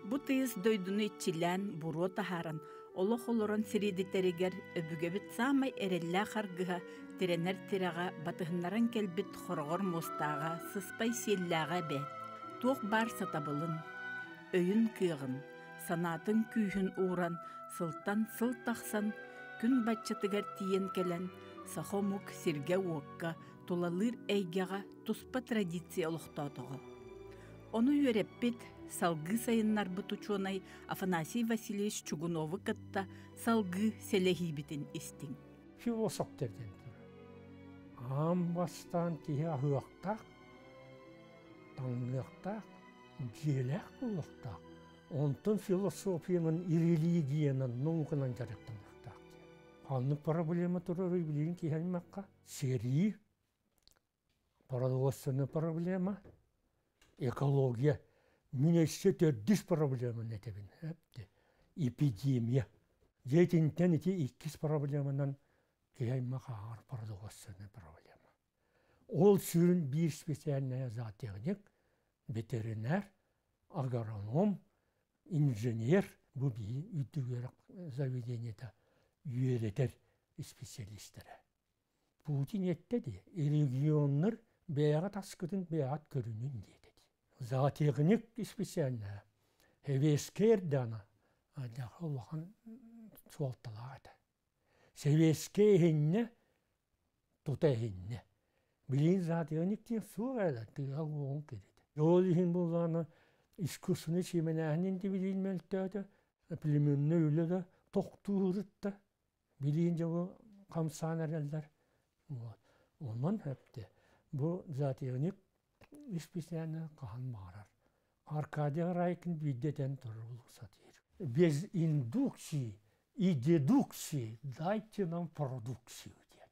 Бу тыйыс дойдуну иччилээн, буруо таһааран, олох олорон сиридитэригэр өбүгэбит саамай эрэллээх аргыһа, тирэнэр тирэҕэ батыһыннаран кэлбит хороҕор муостааҕа, сыспай сиэллээҕэ эбээт. Туох баар сатабылын, өйүн кыаҕын, санаатын күүһүн ууран, сылтан сыл тахсан, күн баччатыгар тиийэн кэлэн, саха омук сиргэ-уокка, тулалыыр эйгэҕэ туспа традиция олохтоотоҕо. Ону үөрэппит, салгыы сайыннарбыт учуонай Афанасий Васильевич Чугунову кытта салгыы сэлэһиибитин истиҥ. Философ диэн Аан бастаан киһи аһыахтаах, таҥныахтаах, дьиэлээх буолуохтаах. Онтон философиянан, религиянан, науканан дьарыктаныахтаах диэн. Ханнык проблема турарый билигин киһи аймахха? Сэрии, Продовольственная проблема, экология. Мин өссө төрдүс проблеманы этэбин. Эпидемия. Дьэ итинтэн ити иккис проблеманан киһи аймах ааҕар продовольственная проблема. Ол сүрүн биир специальная зоотехник, ветеринар, агроном, инженер бу биир үрдүк үөрэх заведениета үөрэтэр специалистара. Путин эттэ дии, регионнар бэйэҕит аскытын бэйэҕит көрүнүн диэтэ дии. Зоотехник специальная, сэбиэскэй эрдэҕинэ ардьаха улахан суолталаах этэ. Сэбиэскэй иһиннэ, тута иһиннэ. Билигин зоотехник диэн суох эрэ, тыаҕа уоҕун киритэ. Ол иһин буоллаҕына искусственнай сиэмэлээһин билигин мөлтөөтө, племенной үлэ да тохтуур да Билиин дьолу хамсаан эрэллэр. Вот. Онон сөптө. Бу зоотехник исписээнэ хаһан баҕарар. Аркадий Райкин биирдэ этэн турар сатыыр. Без индукции и дедукции дайте нам продукцию диэн.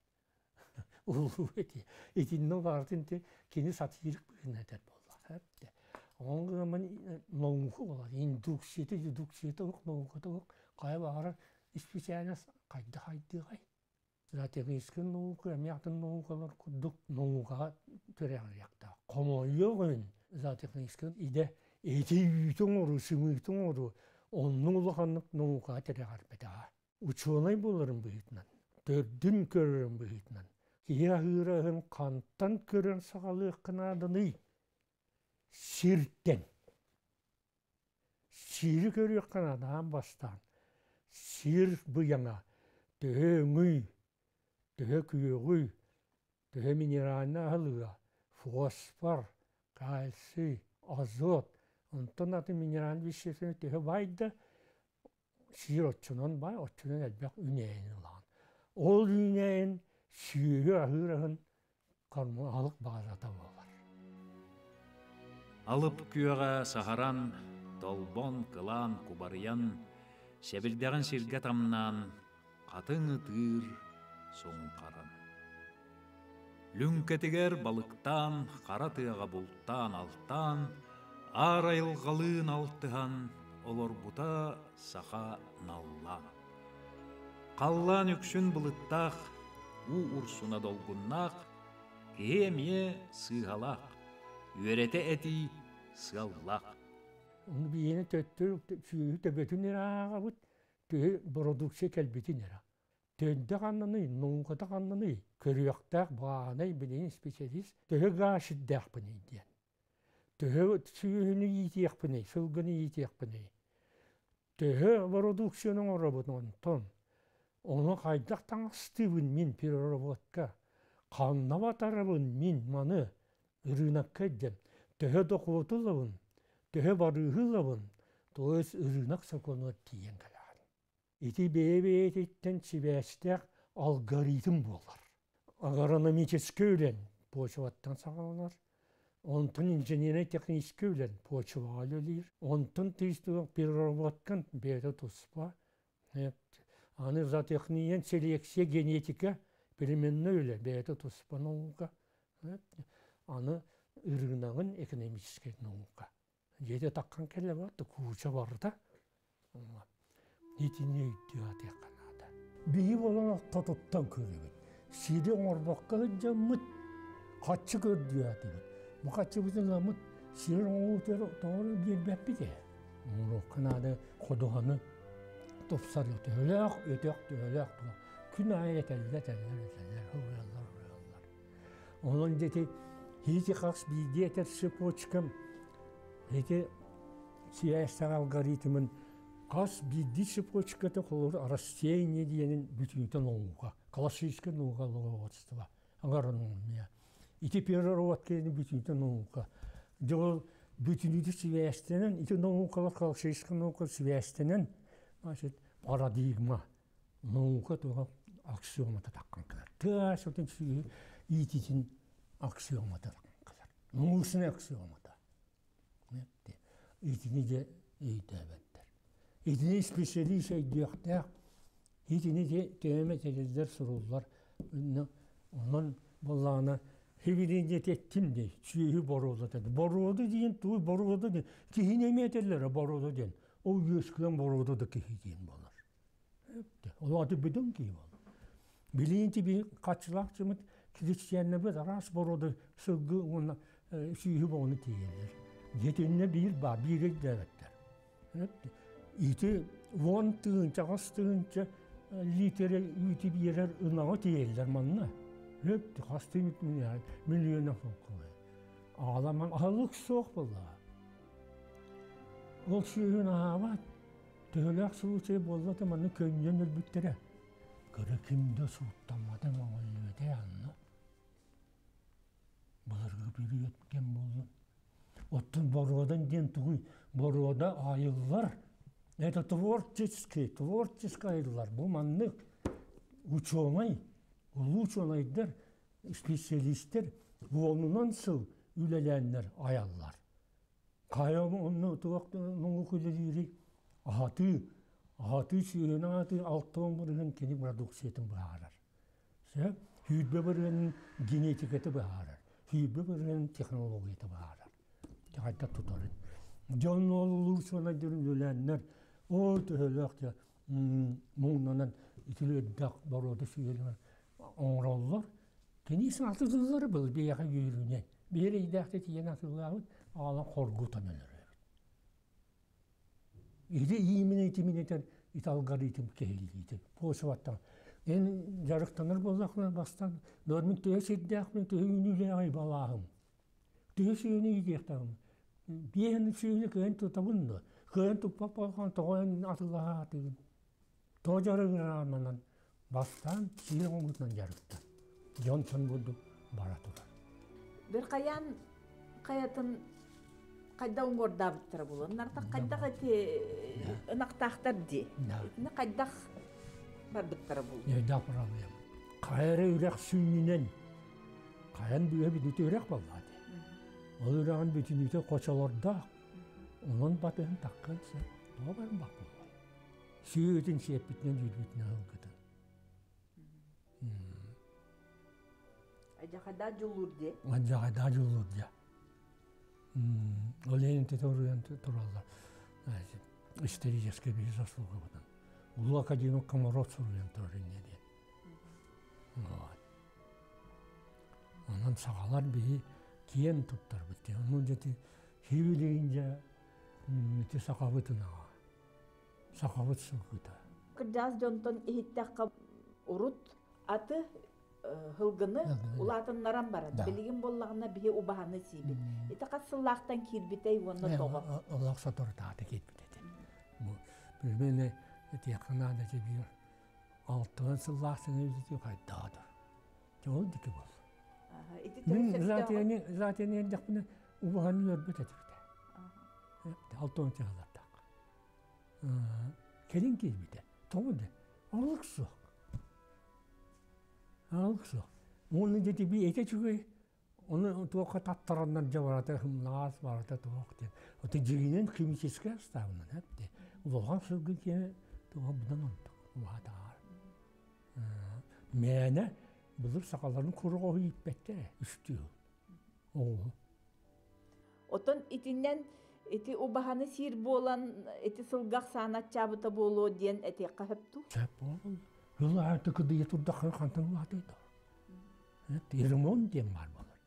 Улуу эти. Итиннэ баҕартын кини сатыыр быһыынан этэр буолла. Оҥ гынан наука буолар. Индукцията, дедукцията ук, науката ук хайа баҕарар Исписээлэс хайдах хайдыаҕай? Стратегическай наука эмиэ атын наукалар курдук наукаҕа төрөҕүрүөхтээх. Хомойуох иһин зоотехническай идэ эти үүтү оҥоруу, сымыыты оҥоруу оннук улаханнык наукаҕа тирэҕирбэтэҕэ. Учуонай буоларын быһыытынан, төрдүн көрөрүн быһыытынан киһи аһыыр аһын хантан көрөн саҕалыахха нааданый? Сиртэн. Сири көрүөххэ анаан бастаан сир быйаҥа төһө өҥүй, төһө күөҕүй, төһө минеральнай аһылыга, фосфор, кальций, азот, онтон атын минеральнай вещественнай төһө баай да сир оччонон баай, оччонон элбэх үүнээйини ылаҕын. Ол үүнээйин сүөһү аһыыр аһын аһылык баазата буолар. Алып күөҕэ саһаран, толбон, кылаан кубарыйан, сэбирдэҕин сиргэ тамнаан, хатыҥ ытыыр суҥхаран. Лүҥкэтигэр балыктаан, хара тыаҕа бултаан-алтаан, аар айылҕалыын алтыһан олорбута саха наллаан. Халлаан үксүн былыттаах, уу урсуна долгуннаах, киһи эмиэ сыыһалаах, үөрэтэ этии сыаллаах. Ону биһиэнэ төттөрү сүөһү төбөтүн эрэ ааҕабыт, төһө бородууксуйа кэлбитин эрэ. Төндө ханнаный, науката ханнаный, көрүөхтээх бааһынай билигин специалист төһө гаа сирдээхпиний диэн. Төһө сүөһүнү иитиэхпиний, сылгыны иитиэхпиний. Төһө бородууксуйаны оҥоробут онтон? Ону хайдах таҥастыыбын мин переработка? Ханна батарабын мин маны ырыынакка илдьэн? Төһө дохуоту ылабын? Төһө барыыһы ылабын? То есть ырыынак сокуонугар тиийэн кэлэҕин. Ити бэйэ-бэйэтиттэн сибээстээх алгоритм буолар. Агрономическай үлэн почваттан саҕаланар. Онтон инженернэй-техническэй үлэн почваҕа үлэлиир. Онтон переработкан бэйэтэ туспа. Аны зоотехния, селекция, генетика, племенной үлэ бэйэтэ туспа наука. Аны ырыынагын экономическай наука. Дьиэтэ таххан кэллэ барда, кууча барда. Итини өйдүү атыахха наада. Биһи буолан ортотуттан көрөбүт. Сири оҥорбокко сылдьаммыт, хаччы көрдүү атыбыт. Бу хаччыбытын ыламмыт сир оҥоруутугар тоҕо биэрбэппит ээ. Оҥоруохха наада ходуһаны тупсарыах төһөлөөх өтөх төһөлөөх туох күн аайы этэллэр этэллэр этэллэр уруйаллар уруйаллар. Онон дети хити хас биирдии этэр цепочкам ити связь алгоритмын хас биирдии цепочката холобур растение диэнин бүтүнүтэ наука, классическая наука логотство, агрономия. Ити переработка бүтүнүтэ наука. Дьол бүтүнүтэ связьтэнэн, ити наукалар классическая наука связьтэнэн, значит, парадигма наука туга аксиомата таккан кылар. Тыа сотын сүйі иититин аксиомата таккан кылар. Научный аксиомата. Итини де өйдөөбөттөр. Итини специалист өйдүөхтээх. Итини де төмө телелер суруллар. Онон боллаана хибилин теттим де сүйү боруода деді. Боруода диэн туй боруода диэн киһини эме этеллер боруода диэн. Ол үөскүөн боруода да киһи диэн болар. Ол аты бүтүн киһи болар. Билиинти би качылаах чымыт крестьяннабыт араас боруода сылгы уонна сүйү бону тиийэллэр. Жетинне биир бар, биир өйдөөбөттөр. Ити 10 тыһыынча, хас тыһыынча литре үүтү биэрэр ынаҕы тиийэллэр манна. Өп, хас тыһыынча миллиона солкуой. Ааламан аһылык суох буолла. Ол сүөһүн аһаабат. Төһөлөөх случай буолла да манна көнньөн өлбүттэрэ. Көрө ким да сууттаммата моҥоллубэтэ анна. Былыргы период кем буолла. Оттон боруодан диэн тугуй? Боруода айыллар. Это творческий, творческий айыллар. Бу маннык ученый, улуу ученыйдар, специалисттер уонунан сыл үлэлээннэр аяллар. Хайа онно туох нуҥу үлэлиири аһатыы, аһатыы сүөһүнү аһатыы 60 бырыһын кини продукциятын быһаарар. Сөп? Сүүрбэ бырыһын генетиката быһаарар. Сүүрбэ бырыһын технологията быһаарар. Хайда тутарын. Дьон олулуур сонайдарын үлэлээннэр ол төһөлөөх дьэ муҥнанан итилэрдээх боруода сүөһүлэр оҥороллор. Кини атыллары был биэхэ үөрүүнэн. Биир эйдээхтэ тиийэн атыллаабыт аалан хоргутан өлөрөбүт. Или иимин итимин ит алгоритм кэһиллиитин. Посыбаттан. Эн жарыктанар буоллахына бастан нормин төһө сирдээхпин, төһө үүнүүлээҕий балааһым. Төһө сүүнү иитиэхтээҕим. Биэһин сүүнү кыайан тутабын да. Кыайан туппат буолхан тоҕо эн атыллаһаатыгын. Тоҕо дьарыгырааманан бастаан сиир оҥгутунан дьарыктан. Дьонтон бурдук бара турар. Бир хайаан хайатын хайда уҥуордаабыттара буолуо. Нартах хайдах эти ынахтаахтар дии. Итини хайдах барбыттара буолуо. Нейда проблема. Хайара үрэх сүнньүнэн хайан быа бүтүтэ үрэх баллааты. Ол үрэҕин бүтүнүүтэ хочолордоох. Онон батыһын таккан сэ. Тоҕо барбах буолла. Сүүтүн сиэппитинэн дүүрбүтүнэн ылгытын. Адьахайдаа дьулуур дии. Адьахайдаа дьулуур дии. Ол иһин туруйан тураллар. Историческая биир заслуга бутан. Улуу академик Комаров суруйан турар инне диэн. Онон сахалар биһи киэн туттарбыт диэн. Онон дьэти хибилигин дьэ ити сахабыт ынаҕа. Сахабыт сылгыта. Кырдьаас дьонтон иһиттэххэ урут аты һылгыны улаатыннаран баран билигин буоллаҕына биһи убаһаны сиибит. Ити хас сыллаахтан киирбитэй уонна тоҕо? Олох соторутаата киирбит этэ. Бу примерно этиэххэ наада биир 60 сыллаах сыҥы хайдаатыр. Ол дики бол. Мин затияны эрдэхпинэ убаһаны өлөрбөт этибит. 60 сыллаахтаах. Кэлин киирбитэ. Тоҕо да? Алык суох. Алык суох. Уонна дьэ би этэ үчүгэй. Оны туохха таттараннар дьэ барата хымнаас барата туох диэн. Ото дьигинэн химическэй астаабынан эпти. Улахан сылгы киэнэ туох будан онтук убаатаар. Мээнэ былыр сахаларын курук ииппэттэрэ үстүү. Оҕу. Отон итиннэн ити убаһаны сиир буолан ити сылгах саанатчаабыта буолуо диэн этиэххэ сөптүү? Сөп буолла. Хыл ааты кыдыйа турдахха хантан улаатыйда. Ремонт диэн бар болар.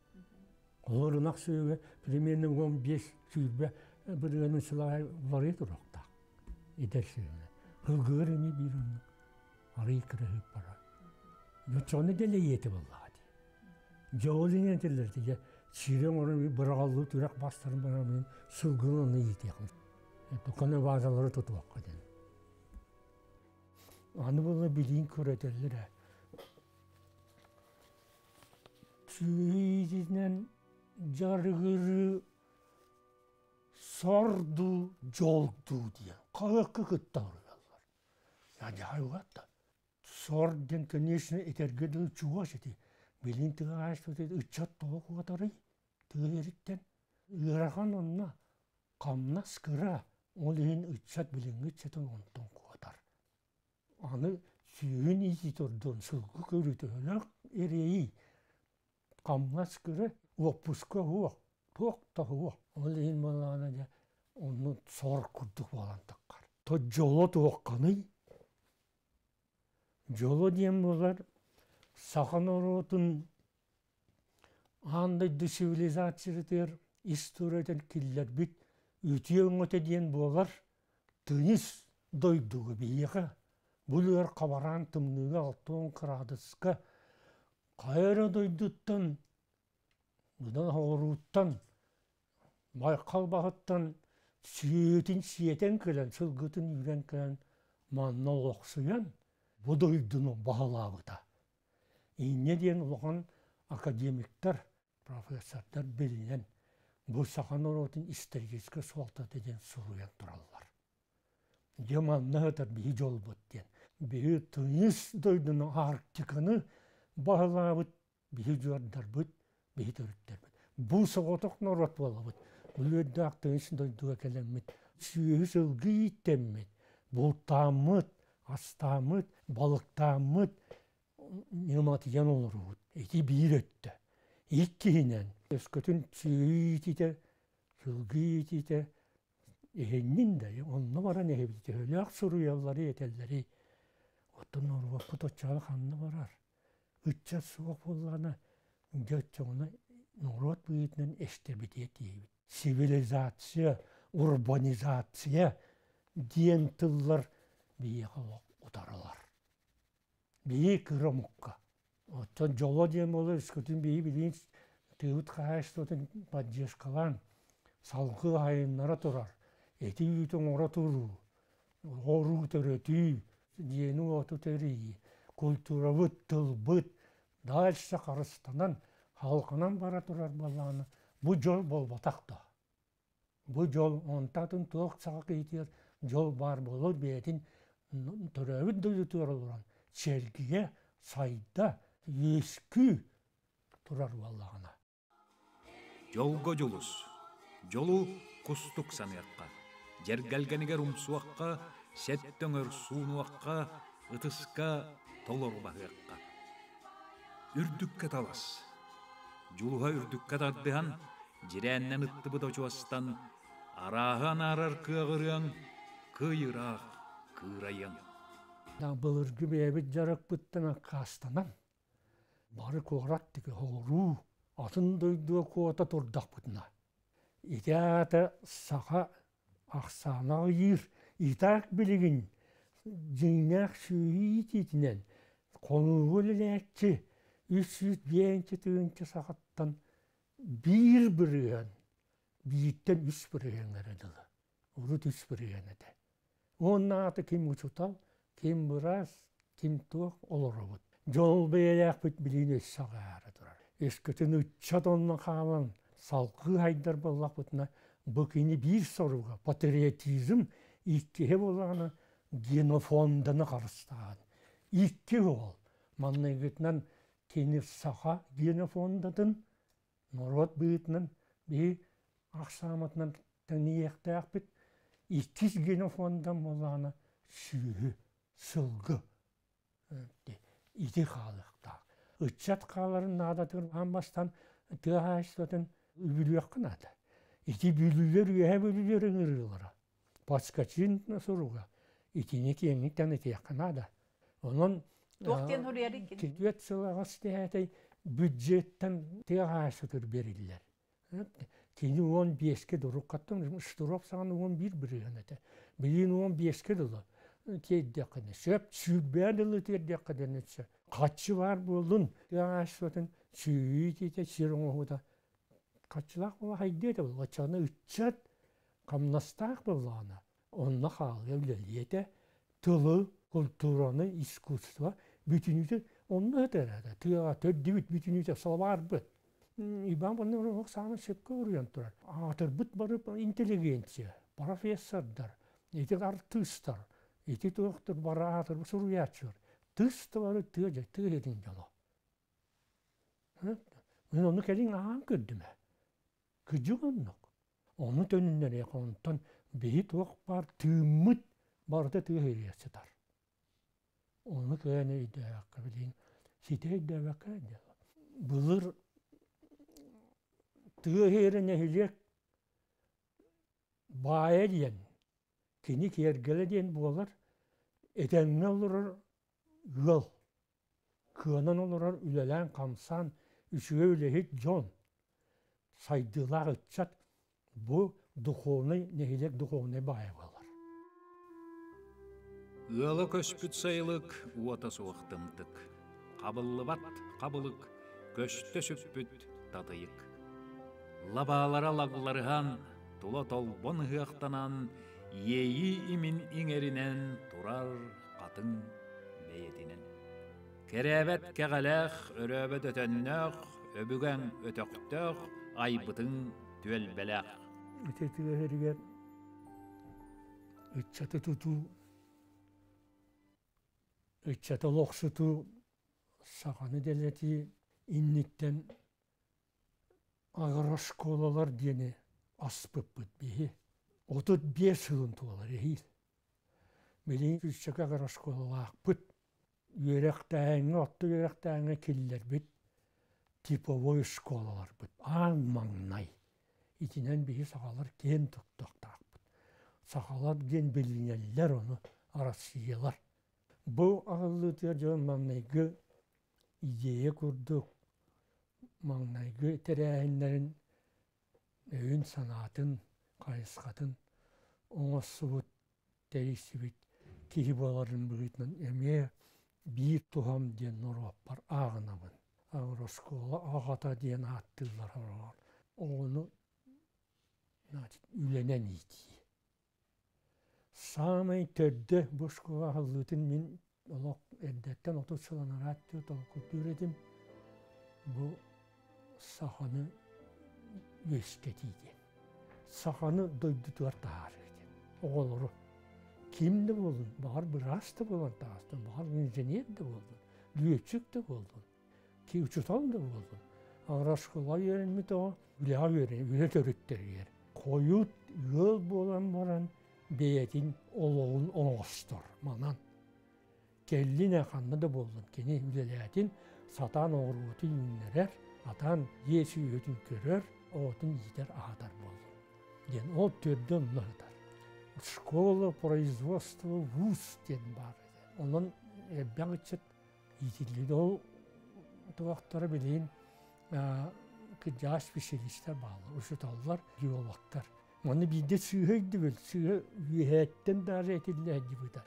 Олор ынах сыыга примерно 15 сүүрбэ бырыанын сылаай уларыйа туруохтаах. Эдэр сүөһүнэ. Ылгыыр ини биир оннук арый кыраһыып барар. Дьоччону дэлэйиэти буоллаҕа дии. Дьоол инэн этиллэр дии. Сири оҥорон быраҕаллыы түрэх бастарын баран сылгыны онно иитиэхин. Туканы базалары тутуохха диэн. Аны була билиин көрөтөллөр ээ. Сүүйүтүнэн дьарыгырыы сордуу, дьолдуу диэн хаһыакка кытта суруйаллар. Дьаһайбат да. Сор диэн, конечно, этэргэ дылы чугас ити. Билин тыа ыччат тоҕо куотарый? Тыа эриттэн. Ыарахан онно хамнас кыра, ол иһин ыччат билиҥҥи ыччатын онтон куотар. Аны сүүһүн иити турдун сылгы көрүүтүһүнэх эрэйий хамнас кыра, уоппуска суох, туох да суох. Ол иһин буоллаҕына дьэ онну сор курдук буолан таххар. То дьоло туохханый? Дьоло диэн буолар саха норуотун аан дойду цивилизациятыгар историятын киллэрбит үтүө өҥөтө диэн буолар тыйыс дойдуга биһиэхэ бу үлүгэр хабараан тымныыга 60 кыраадыска хайа эрэ дойдуттан быдан оҕурууттан Байкал баһыттан сүөтүн сиэтэн кэлэн сылгытын үүрэн кэлэн манна олохсуйан бу дойдуну баһылаабыта. Инньэ диэн улахан академиктар, профессордар билинэн бу саха норуотун историческай суолтата диэн суруйан тураллар. Дьэ манна сытар биһи дьолбут диэн. Биһи тыйыс дойдуну Арктиканы баһылаабыт биһи дьуордарбыт, биһи төрүттэрбит. Бу соҕотох норуот буолабыт. Үлүөрдээх тыйыс дойдуга кэлэммит, сүөһү сылгы ииттэммит, бултааммыт, астааммыт, балыктааммыт, ньыматыйан олоробут. Ити биир өттө. Иккиһинэн, өскөтүн сүөһү иитиитэ, сылгы иитиитэ иһиннин да, онно баран иһэбит төһөлөөх суруйаллары этэллэрий. Оттон норуоппут оччоҕо ханна барар? Ыччат суох буоллаҕына, дьэ оччоҕуна норуот быһыытынан эстэбитиэ тиийэбит. Цивилизация, урбанизация диэн тыллар биһиэхэ олох утарылар. Биһи кыра омукка. Оттон дьоло диэн буолар өскөтүн биһи билигин тыыбыт хаһаайыстыбатын поддержкалаан салгыы айыннара турар, эти үүтү оҥоро туруу, оҕоруу төрөтүү, дьиэни-уоту тэрийии, культурабыт, тылбыт дальше харыстанан, халҕанан бара турар буоллаҕына, бу дьол буолбатах да. Бу дьол онтатын туох саҕа киһитигэр дьол баар буолуор бэйэтин төрөөбүт дойдутугар олорон чэлгийэ, сайда, үөскүү турар буоллаҕына. Дьолго дьулус, дьолу кустук саныахха, дьэргэлгэнигэр умсуохха, сэттэ өҥөр суунуохха, ытыска толору баһыахха. Үрдүккэ талас, дьулуһа үрдүккэ тардыһан, дьирээннэн ыттыбыт очуостан, арааһы анаарар кыаҕырыаҥ, кыайыраах кыырайыаҥ. Былыргы бэйэбит дьарыкпыттан аккаастанан, бары куорат диэки соҕуруу, атын дойдуга куота турдахпытына, ити аата саха ахсаана аҕыйыыр. Итак билигин дьиҥнээх сүөһү иитиитинэн хонууга үлэлээччи 305 тыһыынча сахаттан 1%, бииртэн 3% эрэ дылы. Урут 3% этэ. Уонна аата ким учуутал, ким быраас, ким туох олоробут. Дьол бэйэлээхпит билигин өссө аҕыйаара турар. Өскөтүн ыччат онно хаалан салгыы хайдар буоллахпытына, бу кини биир соруга патриотизм иккиһэ буоллаҕына генофонданы харыстааһын. Икки уол манныгытынан кини саха генофондатын норуот быһыытынан биһи ахсааматынан тэнийиэхтээхпит. Иккис генофондан буоллаҕына сүөһү, сылгы ити хаалыахтаах. Ыччат хааларын наадатыгар аан бастаан тыа хаһаайыстыбатын үбүлүөххэ наада. Ити бүлүүлэр үөһэ бүлүүлэр ыҥырыылара. Поскачин суруга итини киэҥник тэнитиэххэ наада. Онон Туох диэн суруйарый кини? Түөрт сыл аҕыс дэһээтэй бюджеттан тыа хаһаайыстыбатыгар бериллэр. Кини 15-ке дуруккаттан Штыров саҕана 11% этэ. Билигин 15-ке дылы тиэрдиэххэ сөп, сүүрбээн дылы тиэрдиэххэ дэнэ сөп. Хаччы баар буоллун, тыа хаһаайыстыбатын сүүйүү итиитэ, сир оҥоһуута хаччылаах буола хайдыа этэ буолла. Оччоҕуна ыччат хамнастаах буоллаҕына, онно хаалыа үлэлиэ этэ. Тылы, культураны, искусство бүтүнүүтэ онно этэр этэ. Тыаҕа төрдүбүт бүтүнүүтэ салабаарбыт. Иван Павлович саамай сөпкө уруйан турар. Аатырбыт бары интеллигенция, профессордар, ити артыыстар, ити туохтар бары аатырбыт суруйааччылар. Тыс да бары тыа тыа иһитин дьоло. Мин ону кэлин аһаан көрдүм ээ. Кыдьык оннук. Ону төнүннэриэх онтон биһи туох баар тыыммыт барыта тыа иһигэр сытар. Ону кыайан өйдөөбөккө билигин ситэ өйдөөбөккө дьыала. Былыр тыа иһигэр нэһилиэк баайа диэн, кини киэргэлэ диэн буолар, этэҥҥэ олорор ыал, кыанан олорор үлэлээн-хамсаан үчүгэй үлэһит дьон, сайдыылаах ыччат бу духовнай нэһилиэк духовнай баайа буолар. Ыала көспүт сайылык уота суох тымтык, хабыллыбат хабылык, көстө сүппүт татыйык. Лабаалара лагларыһан, тула толбон ыһыахтанан, иэйии имин иҥэринэн турар хатыҥ бэйэтинэн. Кэрээбэт кэҕэлээх, өрөөбөт өтөннөөх, өбүгэҥ өтөхтөөх, айбытыҥ түөлбэлээх. Ити тыа ыччаты тутуу, ыччаты олохсутуу, саханы дэлэтии инниттэн агрошколалар диэни аспыппыт биһи. 35 сылын туолар эһиил. Билигин сүүсчэкэ агрошколалаахпыт. Үөрэхтээһиҥҥэ, орто үөрэхтээһиҥҥэ киллэрбит типовой школаларбыт аан маҥнай. Итинэн биһи сахалар киэн туттуохтаахпыт. Сахалар диэн билинэллэр ону Россиялар. Бу аҕыллыытыгар дьон маҥнайгы идея курдук маҥнайгы тэрээһиннэрин өйүн-санаатын, хайысхатын оҥорсубут тэрийсибит киһи буоларын быһыытынан эмиэ биир туһам диэн норуоппар ааҕынабын. Агрошкола аҕата диэн ааттыыллар олорор. Оҕону значит, үлэнэн иитии. Саамай төрдө бу школа аһыллыытын мин олох эрдэттэн 30 сыл анараа өттүгэр толкуйдуур этим. Бу саханы үөскэтии диэн. Саханы дойдутугар таһаарыы диэн. Оҕолору ким да буоллун, баҕар быраас да буолан таҕыстын, баҕар инженер да буоллун, лүөччүк да буоллун, учутал да буоллун. Агрошкола үөрэммит оҕо үлэҕэ үөрэнэр, үлэ төрүттэригэр. Хойут ыал буолан баран бэйэтин олоҕун оҥостор манан. Кэллин ханна да буоллун кини үлэлээтин, сатаан оҕуруотун үүннэрэр, атаан дьиэ сүөһүтүн көрөр, оҕотун иитэр-аһатар буоллун диэн ол төрдө онно сытар. Школа производства вуз диэн баар этэ. Онон элбэх ыччат иитиллибит. Ол туохтара билигин кырдьаҕас специалистар бааллар, учууталлар, геологтар. Манна биирдэ сыыһа өйдөбүл, сыыһа үөһээттэн даже этиллэ сылдьыбыта.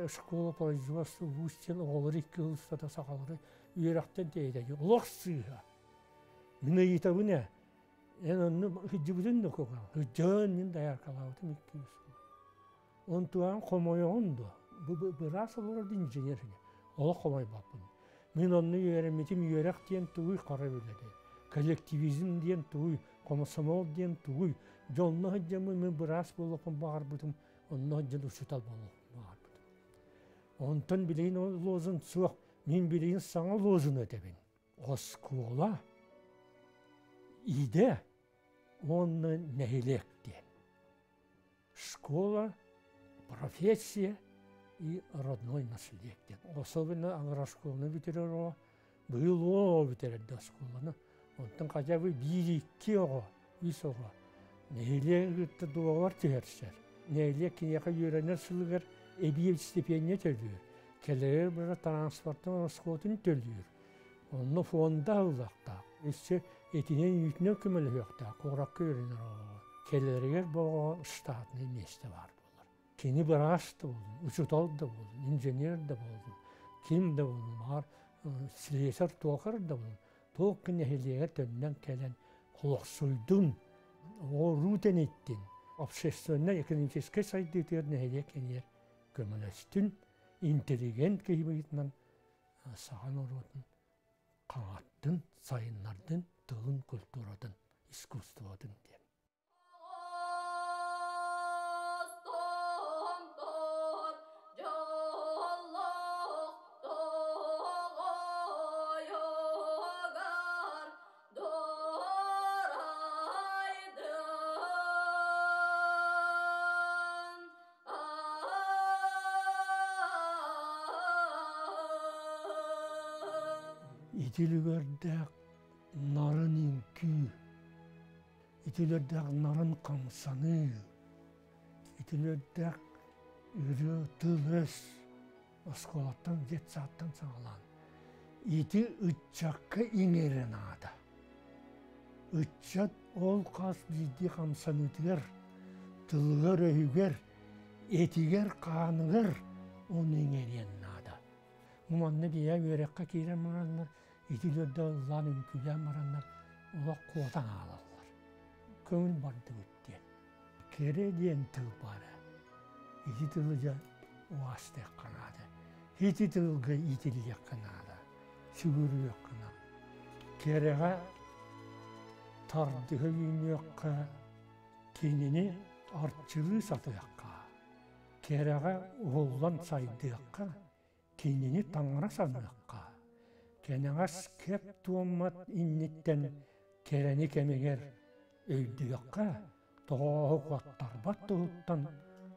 Школа производства вуз диэн оҕолору икки сыл устата сахалары үөрэхтэн тэйитэ. Олох сыыһа. Мин ыйытабын ээ, эн онно сылдьыбытын да куһаҕан. Сылдьан мин дояркалаабытым 200 сыл. Онтуган хомойоҕун дуо? Бу быраас олорор инженер олох хомойбоппун. Мин онно үөрэммитим үөрэх диэн тугуй хара үлэдэ. Коллективизм диэн тугуй, комсомол диэн тугуй. Дьонно сылдьаммын мин быраас буолуохпун баҕарбытым, онно сылдьан учуутал буолуохпун баҕарбытым. Онтон билигин ол лозунг суох. Мин билигин саҥа лозуну этэбин. Оскуола, идэ уонна нэһилиэк диэн. Школа, профессия и родной наследие диэн. Особенно агрошколаны бүтэрэр оҕо быйыл оҕо бүтэрэрдэ оскуоланы. Онтон хотя бы биир-икки оҕо, үс оҕо нэһилиэк кытта дуогабар түһэрсэр. Нэһилиэк киниэхэ үөрэнэр сылыгар эбии стипендия төлүүр. Кэлэрэр бара транспортын ороскуотун төлүүр. Онно фонда ыллахтаах. Өссө Этинэн үүтүнэн көмөлөһүөхтээх, куоракка үөрэнэр оҕоҕо. Кэлэригэр бу оҕоҕо штатнай миэстэ баар буолар. Кини быраас да буоллун, учуутал да буоллун, инженер да буоллун, ким да буоллун, баҕар слесарь, туохар да буоллун, туох нэһилиэгэр төннөн кэлэн олохсуйдун, оҕо тэнийттин, общественнай экономическай сайдыытыгар нэһилиэк кэнигэр көмөлөстүн, интеллигент киһи быһыытынан саха норуотун хаҥаттын, сайыннардын, тылын, культуратын, искусствотын диэн. Итилүгэрдээх нарын үҥкүү, итилэрдээх нарын хамсаныы, итилэрдээх ырыа тыл-өс оскуолаттан, детсадтан саҕалаан ити ыччакка иҥэрэ наада. Ыччат ол хас биирдии хамсаныытыгар, тылыгар-өһүгэр, этигэр-хааныгар ону иҥэриэн наада. Бу манна бэйэ үөрэххэ киирэн бараннар, итилэрдэ ыллаан үҥкүүлээн бараннар олох куотан хаалаллар. Көҥүл бардыбыт диэн. Кэрэ диэн тыл баара. Ити тылы дьэ уостуохха наада. Ити тылга иитиллиэххэ наада. Сүгүрүйүөххэ наада. Кэрэҕэ тардыһа үүнүөххэ, кинини арчылыы сатыахха. Кэрэҕэ уһуллан сайдыахха, кинини таҥара саныахха. Кэнэҕэс кэп туоммат инниттэн кэрэни кэмигэр өйдүөххэ, тоҕооһу куоттарбат туһуттан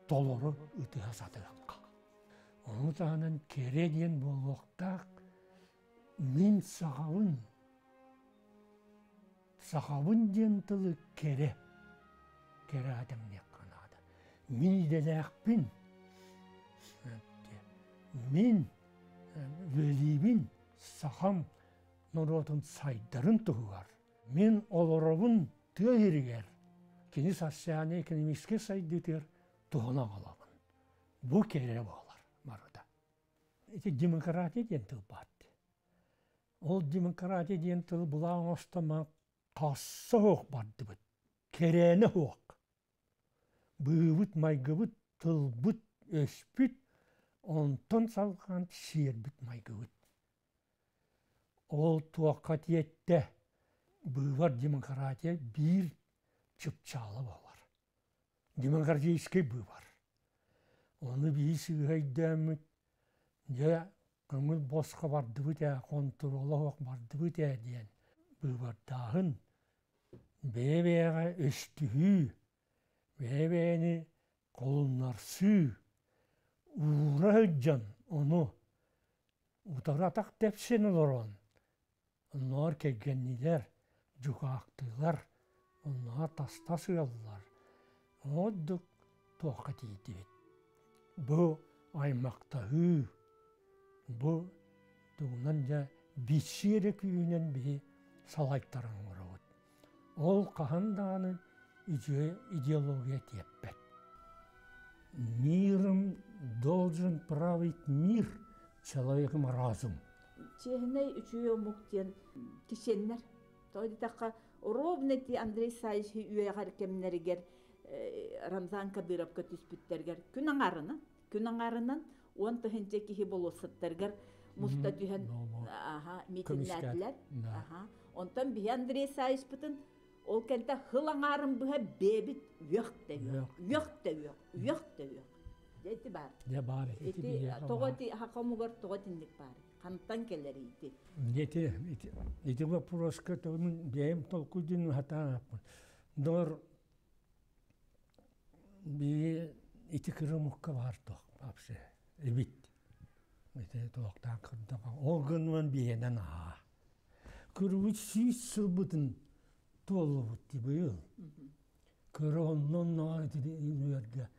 толору ытыһа сатыахха. Ону таһынан кэрэ диэн буолуохтаах мин сахабын, сахабын диэн тылы кэрэ, кэрэ аатымныахха наада. Мин идэлээхпин, мин үлэлиибин сахам норуотун сайдарын туһугар. Мин олоробун тыа сиригэр, кини социальнай-экономическай сайдыытыгар туһана аҕалабын. Бу кэрэ буолар барыта. Ити демократия диэн тыл баар. Ол демократия диэн тылы былаан оҥостон хасса суох бардыбыт. Кэрээнэ суох. Быыбыт, майгыбыт, тылбыт, өспүт, онтон салҕаан сиэрбит майгыбыт. Ол туохха тиэттэ, быыбар демократия биир чыпчаала буолар. Демократическай быыбар. Ону биир сыыһа өйдөөммүт, дьэ, көҥүл босхо бардыбыт ээ, хонтуруола суох бардыбыт ээ диэн быыбардааһын, бэйэ-бэйэҕэ өстүһүү, бэйэ-бэйэни холуннарсыы, уура сылдьан ону утары атах тэпсэн олорон, оннооҕор кэргэннилэр, дьукаахтыылар, оннооҕор таста сыаллар, ордук туохха тиийдибит. Бу аймахтаһыы, бу тугунан дьэ билсии эрэ күүһүнэн биһи салайтаран оҥоробут. Ол хаһан даҕаны үчүгэй идеология тиэппэт. Миром должен править мир, человеком разум. Чиэһинэй үчүгэй омук диэн кичиэннэр. Тоҕо диэтэххэ, ровно ити Андрей Саевич үөрэҕэр кэмнэригэр Рамзан Кадыровка түспүттэригэр күн аҥаарынан, күн аҥаарынан 10 тыһыынча киһи болуоссаттарыгар муста түһэн аха митиннээтилэр. Аха. Онтон биһи Андрей Саевичпытын ол кэнтэ хыл аҥаарын быһа бэбит үөх да үөх, үөх да үөх, үөх да үөх. Дьэ ити баар. Дьэ баар. Ити тоҕо ити хомугар тоҕо итинник баар? Хантан кэлэр ити? Ити ити вопроска тугун бэйэм толкуйдун хатааппын. Дор би ити кырымыкка бар туох вообще эбит. Ити туохтаан кырдака. Ол гынман биэнэн аха. Көрүбүт 100 сылбытын туоллубут быйыл. Көрө оннон наар ити үөргэ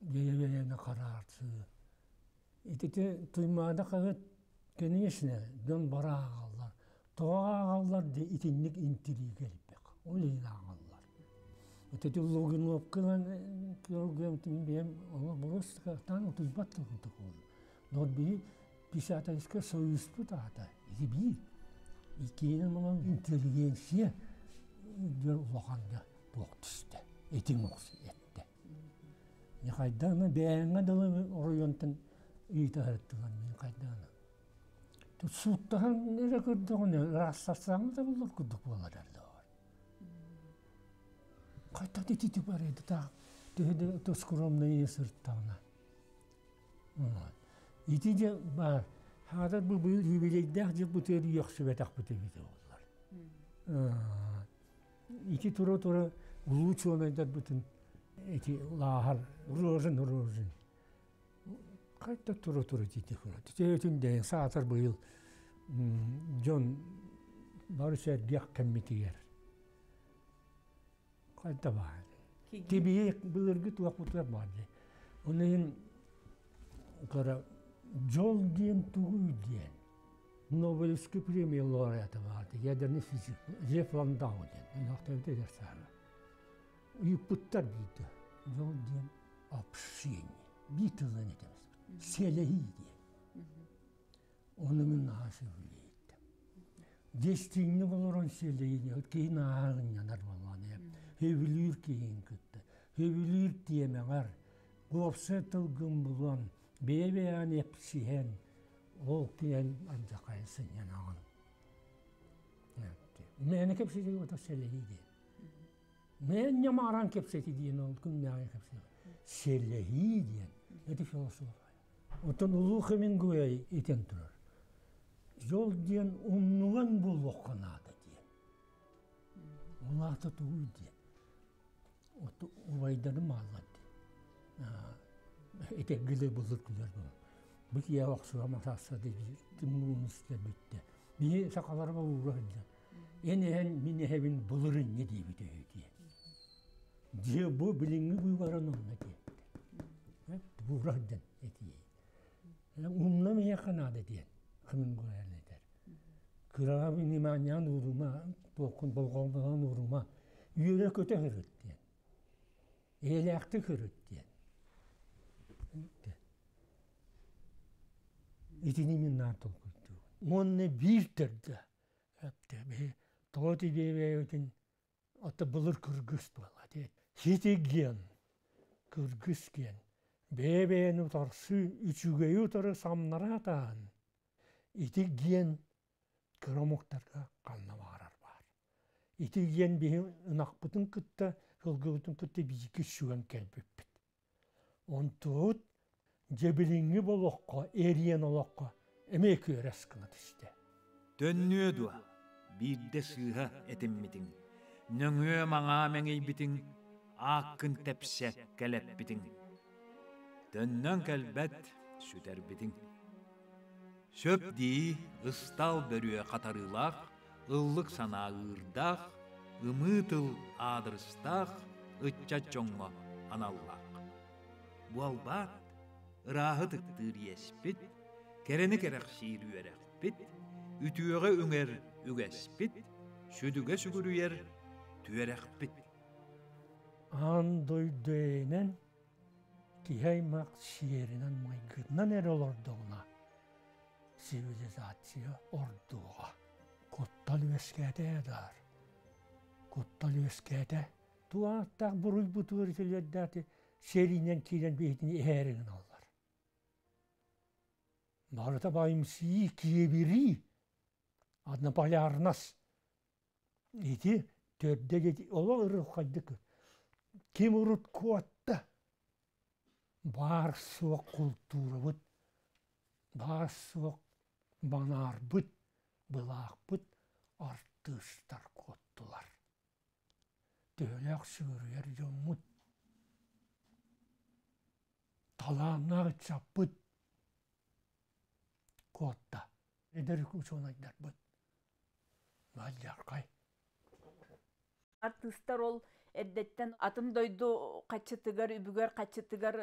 бэйэ-бэйэни хараарсыы. Ити Туймаада хаһыат, конечно, дьон бара ааҕаллар. Тоҕо ааҕаллар дии итинник интириигэ элбэх. Ол иһин ааҕаллар. Ити Логиновканан көргөм бэйэм ону просто утуйбат курдук Но биһи писательскай союзпут аата ити биир. Иккиһинэн булан интеллигенция диэн улахан да туох түстэ. Этиҥ эттэ. Хайдаҕына бэйэҥҥэ дылы оройуонтан ыйыта сырыттылар мин хайдаҕына. Сууттаһан эрэ көрдөҕүнэ ыраастарсаҥҥа да булар курдук буолар эрдэ. Хайдах ити бар edi таах төһө да скромный сырыттаҕына. Ити дьэ баар хаатар бу быйыл юбилейдээх дьылбытыгар үөхсүбэтэхпит эбитэ буоллар. Ити тура-тура улуу учуонайдарбытын ити лааһар Рожин Рожин хайда тура-тура дии Төһөтүн дэйэн саатар быйыл дьон бары сэргэх кэммитигэр хайда баар. Тибии былыргы туохпутугар баар дии. Оны иһин кара дьол диэн тугуй диэн Нобелевский премия лауреата баар ядерный физик Лев Ландау диэн өлөөхтөөбүтэ эдэр сааһа. Ыйыппыттар биирдэ дьол диэн общение биир тылынан этэмэспит сэлэһии диэн. Ону мин наһаа сөбүлээттим. Дьиэстиҥник олорон сэлэһиини киһи наһаа ынньанар буоллаҕына сөбүлүүр киһин кытта сөбүлүүр тиэмэҕэр уопсай тылгын булан бэйэ-бэйэҕин эпсиһэн ол киэн алдьархайын сынньанаҕын. Мээнэ кэпсэтии ото сэлэһии диэн. Мээн ньамааран кэпсэтии диэн ол күннээҕи кэпсэтии. Сэлэһии диэн. Это философия. Оттон улуу Хемингуэй итэн турар. Дьол диэн умнуган буолуохха наада диэн. Ол аата тугуй диэн. От убайдарым бааллар дии. Этэргилэр былыр күлэр буолан. Бу киһи охсуга матаасса тымныыны истэ бүттэ. Биһи сахаларга уура сылдьан. Эн эһэн мин эһэбин былыр инньэ диэбит үһү диэн. Дьиэ бу билиҥҥи быыбарын онно диэбит. Буура сылдьан этии. Умна миэхэ наада диэн Хемингуэй этэр. Кыраҕа вниманиян уурума, туоххун болҕомтоҕун уурума, үөрэ-көтө сырыт диэн. Эйэлээхтик сырыт диэн. Итини мин наар толкуйдуубун. Уонна биир төрдө тоҕо тибиэбэйэбитин Ата былыр кыргыс буолла диэн. Ситигиэн, кыргыс диэн бэйэ-бэйэни утарсыы үчүгэйи утары самнара сатаан ити диэн кыра омуктарга ханна баҕарар баар. Ити диэн биһи ынахпытын кытта, сылгыбытын кытта бииргэ сүгэн кэлбиппит. Онтубут дьэбилиҥҥи олоххо, эриэн олоххо эмиэ күөрэс гына түстэ. Төннүө дуо, биирдэ сыыһа этиммитиҥ, нөҥүө-маҥаа мэҥийбитиҥ, ааккын тэпсэ кэлэппитиҥ. Төннөн кэлбэт сүтэрбитиҥ. Сөп дии, ыстаал бөрүө хатарыылаах, ыллык санаа ыырдаах, ымыы тыл аадырыстаах ыччат дьоҥҥо аналлаах. Буолбаат, ырааһы ытыктыыр иэспит, кэрэни кэрэхсиир үөрэхпит, үтүөҕэ үҥэр үгэспит, сүдүгэ сүгүрүйэр түөрэхпит. Аан дойду эйэнэн киһи аймах сиэринэн майгытынан эрэ олордоҕуна цивилизация ордуоҕа. Куттал үөскээтэ даар. Куттал үөскээтэ. Туааттаах буруйбутугар итилэрдэати сэриинэн киирэн биһитини иһээри гыналлар. Барыта байымсыы, киэбирии, однополярность. Ити төрдө олох ырылхайдык ким урут куотта баар суох култуурабыт, баар суох банаарбыт, былаахпыт артыыстар куоттулар. Төһөлөөх сүгүрүйэр дьоммут, талааннаах ыччаппыт куотта. Эдэр учуонайдарбыт Алдьархай. Артыыстар ол эрдэттэн атын дойду хаччытыгар, үбүгэр хаччытыгар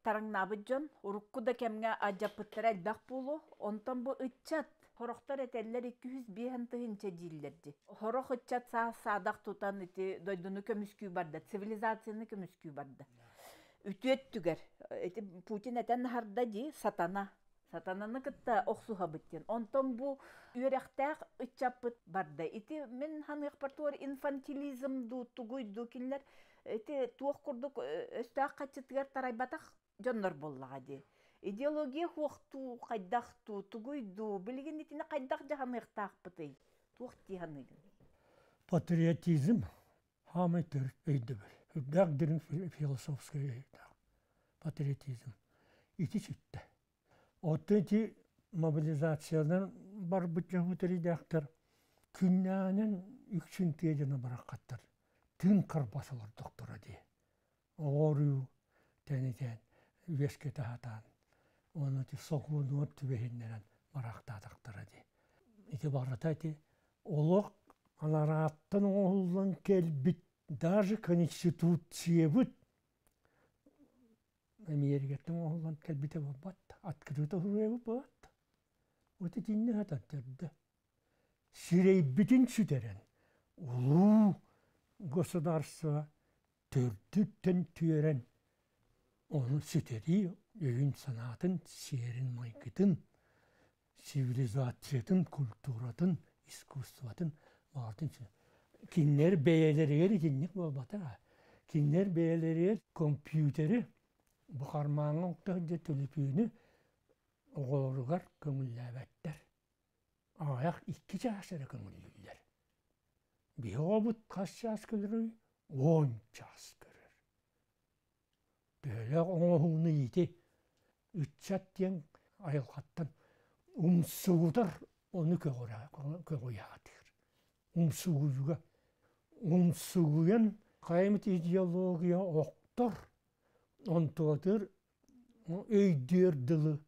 тараҥнаабыт дьон урукку да кэмҥэ алдьаппыттара элбэх буолуо. Онтон бу ыччат Хорохтор этэллэр 205 тыһыынча дииллэр дии. Хорох ыччат саас саадах тутан ити дойдуну көмүскүү барда, цивилизацияны көмүскүү барда. Үтүө өттүгэр ити Путин этэн аһарда дии, сатана. Сатананы кытта охсуһабыт диэн. Онтон бу үөрэхтээх ыччаппыт барда. Ити мин ханыахпар туор инфантилизм дуу, тугуй дуу кинилэр ити туох курдук өстөөх хаччытыгар тарайбатах дьоннор буоллаҕа дии. Идеология хуохтуу, хайдах дуу, тугуй дуу, билигин итини хайдах дьаһаныахтаахпытый? Туох дии саныыгын? Патриотизм хаамай төрүт өйдөбүл. Үрдээх дириҥ философскай өйдөөх. Патриотизм. Ити сүттэ. Оттон ити мобилизациянан барбыт дьоммут эрийдээхтэр күннээнэн үксүн тыа дьоно бараххаттар. Тыын карбас олордохторо дии. Оҕоруу тэнитэн, үөскэ таһатаан, оны ити сокуонугар түбэһиннэрэн бараахтаатахтара дии. Ити барыта ити олох анарааттан оҥоһуллан кэлбит даже конституциябыт Эмиэрикэттэн оҥоһуллан кэлбитэ буолбат, открыто суруйабыт буолбат. Вот итиннэ сатан төрдө. Сирэйбитин сүтэрэн, улуу государство төрдүттэн түөрэн, ону сүтэрии өйүн-санаатын, сиэрин-майгытын, цивилизациятын, культуратын, искусствотын баҕатын кинилэр бэйэлэригэр итинник буолбатах. Кинилэр бэйэлэригэр компьютери бу хармааҥҥа укта сылдьар төлөпүөнү оҕолоругар көҥүллээбэттэр. Аҕыйах икки чаас эрэ көҥүллүүллэр. Биһи оҕобут хас чаас көрөрүй? 10 чаас көрөр. Төһөлөөх оҥоһууну ити ыччат диэн айылҕаттан умсугутар ону көҕүрэ көҕүйаатыыр. Умсугуйуга умсугуйан хайамыт идеология охтор, онтуотур өйдүөр дылы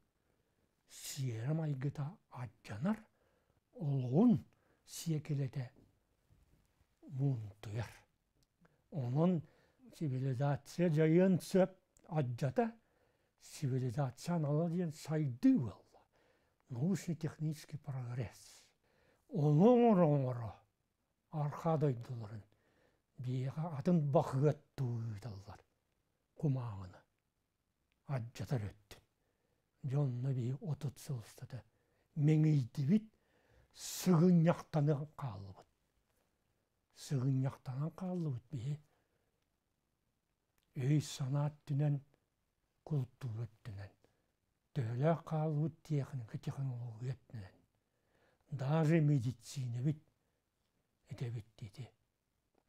сиэрэ майгыта алдьанар, олоҕун сиэкилэтэ муунтуйар. Онон цивилизация дьайыан сөп алдьата, цивилизация анала диэн сайдыы буолла. Научно-технический прогресс. Ону оҥоро-оҥоро арҕаа дойдуларын биһиэхэ атын бахыаттыы ыыталлар кумааҕыны алдьатар өттүн. Дьэ онно биһи 30 сыл устата мэҥийдибит, сыгынньахтанан хааллыбыт. Сыгынньахтанан хааллыбыт биһи өй-санаа өттүнэн, култуура өттүнэн, төһөлөөх хаалбыт техника, технология өттүнэн, даже медицинэбит этэбит ити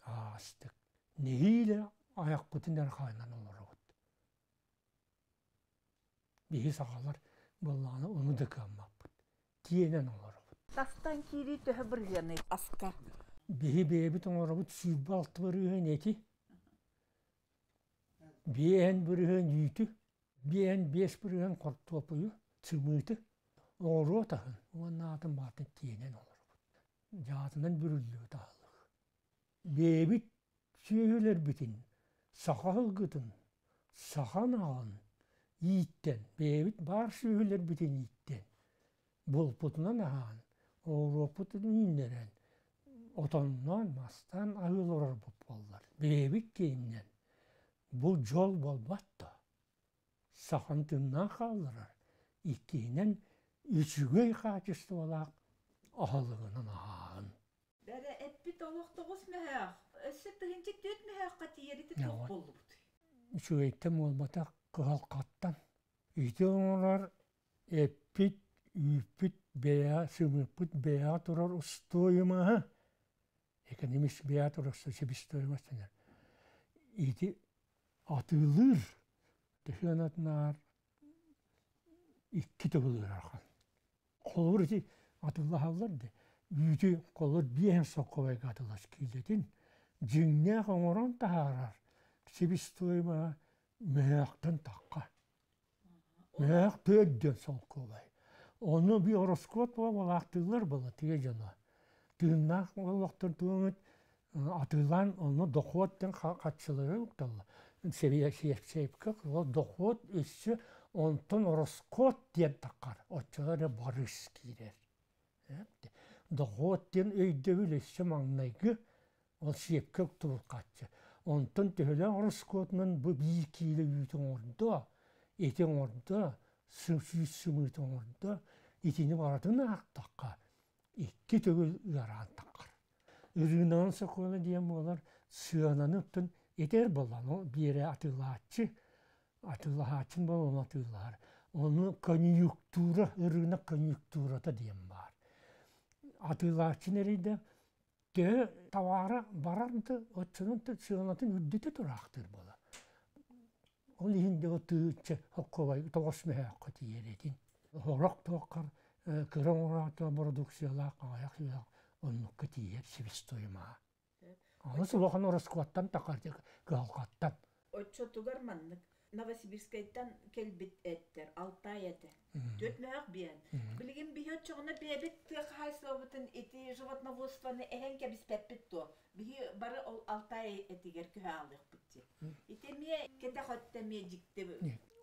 аастык. Нэһиилэ айахпытын эрэ хаайынан олоробут. Биһи сахалар буоллаҕына ону да кыаммаппыт. Тиэнэн олоробут. Тастан киирии төһө бырыһыаный аска? Биһи бэйэбит оҥоробут 26 бырыһыан эти, 5 бырыһыан үүтү, 55 бырыһыан хортуоппуйу, сымыыты, оҕуруот аһын уонна атын баатын тиэнэн олоробут. Дьаатынан бүрүллүбүт аһылык. Бэйэбит сүөһүлэрбитин, саха сылгытын, саха ынаҕын ииттэн, бэйэбит баар сүөһүлэрбитин ииттэн, булпутунан аһаан, оҕуруоппутун үүннэрэн, отонноон, мастаан аһыы олорорбут буоллар, бэйэбит киининэн бу дьол буолбат да, сахан тыыннаах хаалларар, иккиһинэн үчүгэй хаачыстыбалаах аһылыгынан аһааһын. Бэрэ эппит олох 9 мөһөөх. Өссө 1004 мөһөөххө тиийэрити туох буоллубут? Үчүгэйтэн буолбатах, кыһалҕаттан. Ити оҥорор эппит, үүппүт бэйэҕэ, сымыыппыт бэйэҕэ турар устуойумаһа, экономист бэйэҕэ турар себестоимость дэнэр. Ити атыылыыр сыанатынааҕар икки төгүл ыарахан. Холобур ити атыылаһаллар да үүтү холобур 5 сокуобайга атыылас киилэтин дьиҥнээх оҥорон таһаарар себестоимоһа мөһөөхтөн тахха. Мөһөөх 4 солкуобай. Ону би ороскуот буолаахтыыллар буола тыа дьоно. Тыыннаах олохтон туоҥут атыылаан ону дохуот диэн хаччылары укталлар. Сейфкэ дохуот өссө онтон ороскуот диэн таххар. Оччолор эрэ барыс киирэр. Дохуот диэн өйдөбүл өссө маҥнайгы ол сиэпкэ уктубут. Онтон төһөлөөх ороскуотунан бу биир киилэ үүтү оҥордо, эти оҥордо, сүүс сымыыты оҥордо, итини барытын аахтахха икки төгүл ыараан таххар. Ырыынагын сокуона диэн буолар сыананы оттон этэр буоллаҕына биэрэ атыылааччы, атыылаһааччын буолан атыылаһар. Ону конъюнктура, ырыынак конъюнктурата диэн баар. Атыылааччын эрийдэ төһө табаара барар да оччонон сыанатын үрдүтэ тураахтыыр буолар. Ол иһин дьэ тыычча хоккобай тоҕус мөһөөххө тиийэр этин. Сорох туоххар кыра оҥорооччу бородууксуйалаах аҕыйах сүһүөх оннукка тиийэр себестоимоһа. Аны улахан ороскуоттан тахар кыһалҕаттан. Оччотугар маннык Новосибирскайтан кэлбит эттэр Алтай этэ. Түөрт мөһөх биэн. Билигин биһи оччоҕуна бэйэбит тыа хаһаайыстыбабытын ити животноводствоны эһэн кэбиспэппит дуо? Биһи бары ол Алтай этигэр көһө аалыахпыт дии. Ити эмиэ кэтэх өттө эмиэ дьикти.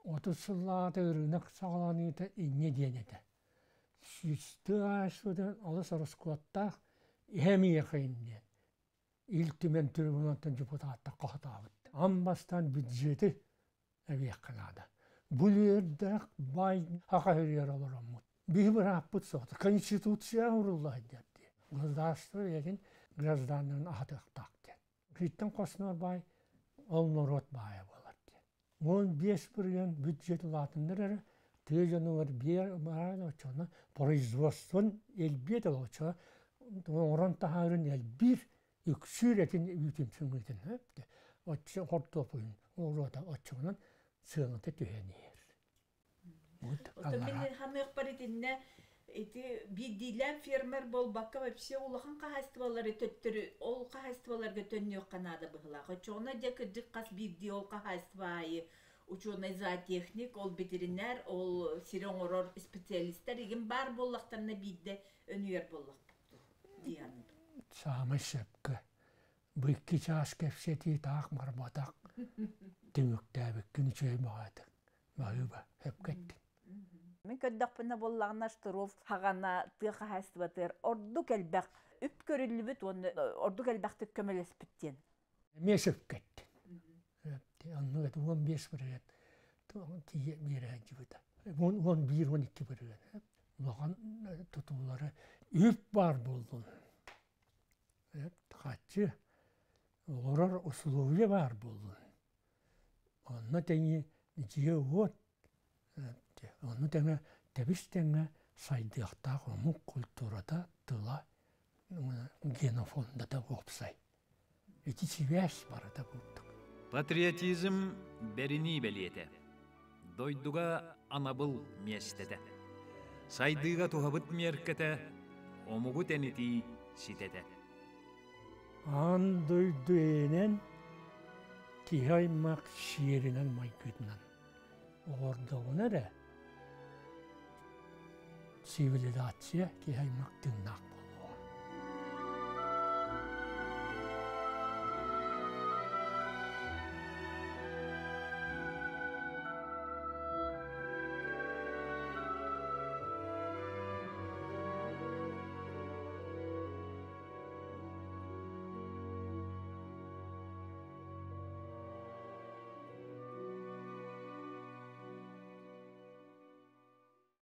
30 сыллааҕыта ырыынак саҕаланыыта инньэ диэн этэ. Сүүстүү хаһаайыстыбатын олус ороскуоттаах иһэ миэхэ диэн. Ил Түмэн трибунаттан депутаттар хохотообут. Ан бастаан бюджети эбиэххэ наада. Бу үөрдээх баай хаха хөрүйэр олороммут. Биһи бырааппыт суоҕа. Конституция урулла сылдьар дии. Государство бэйэтин гражданнарын аһатыахтаах диэн. Киттэн хоснор баай ол норуот баайа буолар диэн. 15% бюджет улаатыннар эрэ тыа дьонугар биэр баран оччоҕуна производствон элбиэт оччоҕо оҥорон таһаарын элбиир үксүүр этин үүтүн сымыытын оччо хортуоппуйун оҕуруота оччоҕунан сыаната түһэн иһэр. Оттон мин ханыахпар итиннэ ити биирдиилээн фермер буолбакка вообще улахан хаһаайыстыбалары төттөрү ол хаһаайыстыбаларга төннүөххэ наада быһыылаах. Оччоҕуна дьэ кырдьык хас биирдии ол хаһаайыстыба аайы ученый зоотехник, ол ветеринар, ол сири оҥорор специалистар игин баар буоллахтарына биирдэ өнүйэр буоллахпыт дии саныыбын. Саамай сөпкө. Бу икки чаас кэпсэтии таах барбатах түмүктээбиккин үчүгэй баҕатык. Баһыыба, сөпкө эттиҥ. Мин көрдөхпүнэ буоллаҕына Штыров хаҕана тыа хаһаайыстыбатыгар ордук элбэх үп көрүллүбүт уонна ордук элбэхтик көмөлөспүт диэн. Эмиэ сөпкө эттиҥ. Оннук этэ 15% тиийэ биэрэ сылдьыбыта. 11-12%. Улахан тутуулары үп баар буоллун. Хаччы олорор условия баар буоллун. Онно тэҥи дьиэ-уот, онно тэҥэ тэбис-тэҥҥэ сайдыахтаах омук культурата, тыла, генофондата уопсай. Ити сибээс барыта курдук. Патриотизм бэринии бэлиэтэ. Дойдуга анабыл миэстэтэ. Сайдыыга туһабыт миэркэтэ, омугу тэнитии ситэтэ. Аан дойду эйэнэн киһи аймах сиэринэн майгытынан оҕордоҕуна эрэ цивилизация киһи аймах тыыннаах.